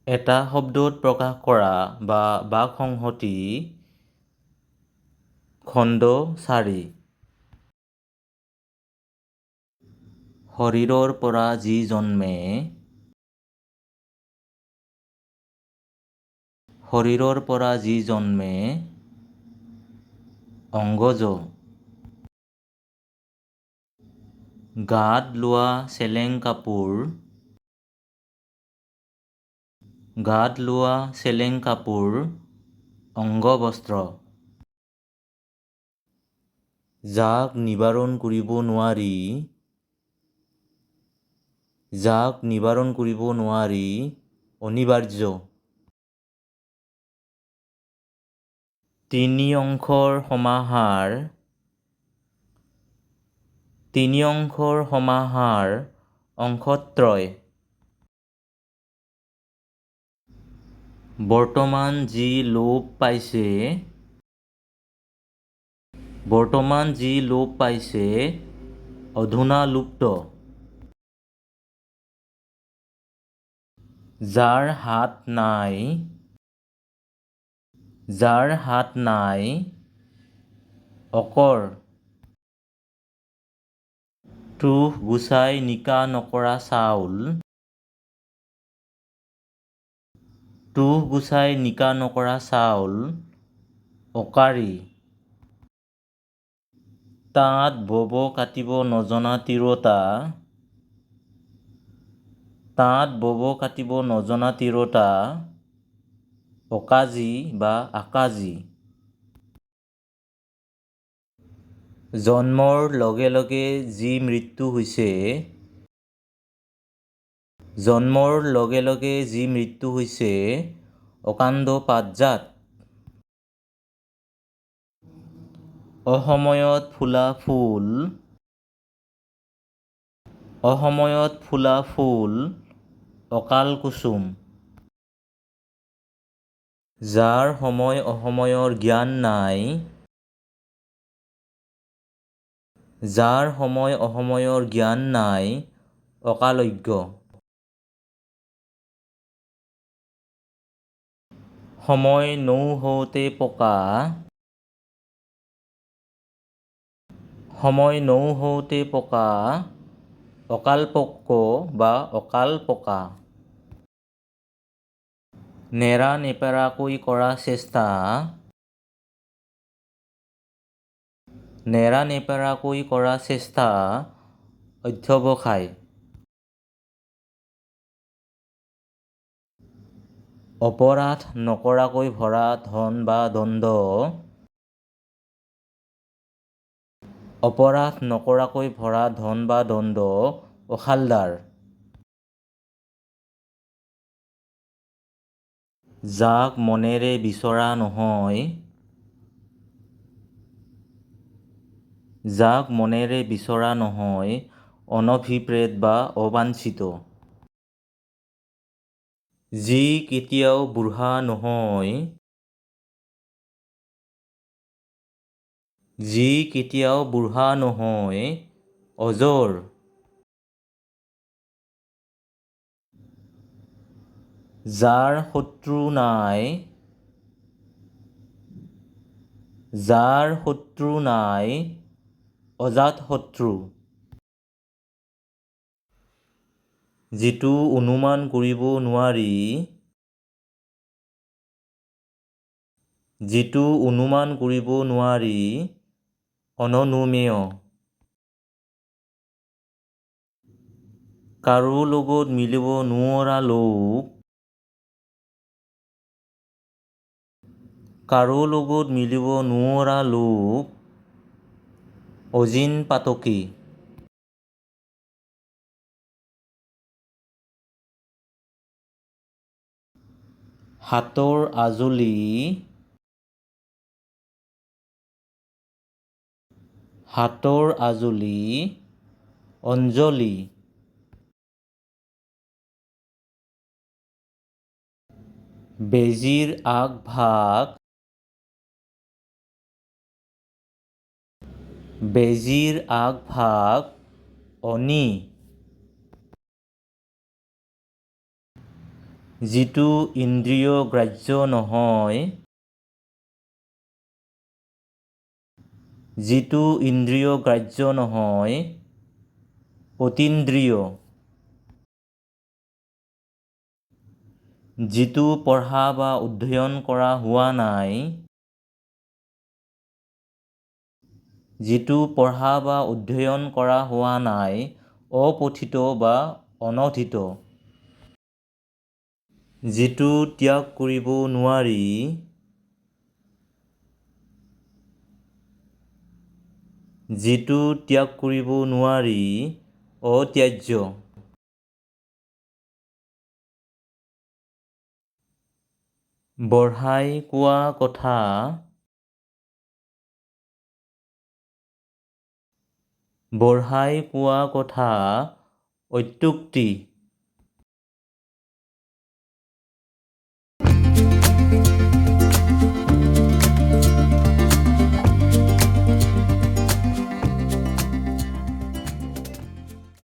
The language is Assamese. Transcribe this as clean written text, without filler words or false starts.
এটা শব্দত প্ৰকাশ কৰা বা বাকসংহতি, খণ্ড 4। শৰীৰৰ পৰা যি জন্মে, শৰীৰৰ পৰা যি জন্মে, অংগজ। গাত লোৱা চেলেং কাপোৰ, গাত লোৱা চেলেং কাপোৰ, অংগবস্ত্ৰ। যাক নিবাৰণ কৰিব নোৱাৰি, যাক নিবাৰণ কৰিব নোৱাৰি, অনিবাৰ্য। তিনি অংশৰ সমাহাৰ, তিনি অংশৰ সমাহাৰ, অংশত্ৰয়। বৰ্তমান যি লোপ পাইছে, বৰ্তমান যি লোপ পাইছে, অধুনালুপ্ত। যাৰ হাত নাই, যাৰ হাত নাই, অকৰ। তুঁহ গুচাই নিকা নকৰা চাউল, তুঁহ গুচাই নিকা নকৰা চাউল, অকাৰী। তাঁত বব কাটিব নজনা তিৰোতা, তাঁত বব কাটিব নজনা তিৰোতা, অকাজী বা আকাজী। জন্মৰ লগে লগে যি মৃত্যু হৈছে, জন্মৰ লগে লগে যি মৃত্যু হৈছে, অকাণ্ডপাতজাত। অসময়ত ফুলা ফুল, অসময়ত ফুলা ফুল, অকাল কুসুম। যাৰ সময় অসময়ৰ জ্ঞান নাই, যাৰ সময় অসময়ৰ জ্ঞান নাই, অকালজ্ঞ। সময় নৌহওঁতে পকা, সময় নৌহওঁতে পকা, অকালপক্ক বা অকাল পকা। নেৰানেপেৰাকৈ কৰা চেষ্টা, নেৰানেপেৰাকৈ কৰা চেষ্টা, অধ্যৱসায়। অপৰাধ নকৰাকৈ ভৰা ধন বা দণ্ড, অপৰাধ নকৰাকৈ ভৰা ধন বা দণ্ড, অখালদাৰ। যাক মনেৰে বিচৰা নহয়, যাক মনেৰে বিচৰা নহয়, অনভিপ্ৰেত বা অবাঞ্ছিত। যি কেতিয়াও বুঢ়া নহয়, যি কেতিয়াও বুঢ়া নহয়, অজৰ। যাৰ শত্ৰু নাই, যাৰ শত্ৰু নাই, অজাতশত্ৰু। যিটো অনুমান কৰিব নোৱাৰি, যিটো অনুমান কৰিব নোৱাৰি, অননুমেয়। কাৰো লগত মিলিব নোৱৰা লোক, কাৰো লগত মিলিব নোৱৰা লোক, অজিন পাতকী। হাতৰ আঁজলি, হাতৰ আঁজলি, অঞ্জলি। বেজীৰ আগভাগ, বেজীৰ আগভাগ, অণি। যিটো ইন্দ্ৰিয় গ্ৰাহ্য নহয়, যিটো ইন্দ্ৰিয় গ্ৰাহ্য নহয়, অতীন্দ্ৰিয়। যিটো পঢ়া বা অধ্যয়ন কৰা হোৱা নাই, যিটো পঢ়া বা অধ্যয়ন কৰা হোৱা নাই, অপঠিত বা অনধীত। যিটো ত্যাগ কৰিব নোৱাৰি, যিটো ত্যাগ কৰিব নোৱাৰি, অত্যাজ্য। বঢ়াই কোৱা কথা, বঢ়াই কোৱা কথা, অত্যুক্তি।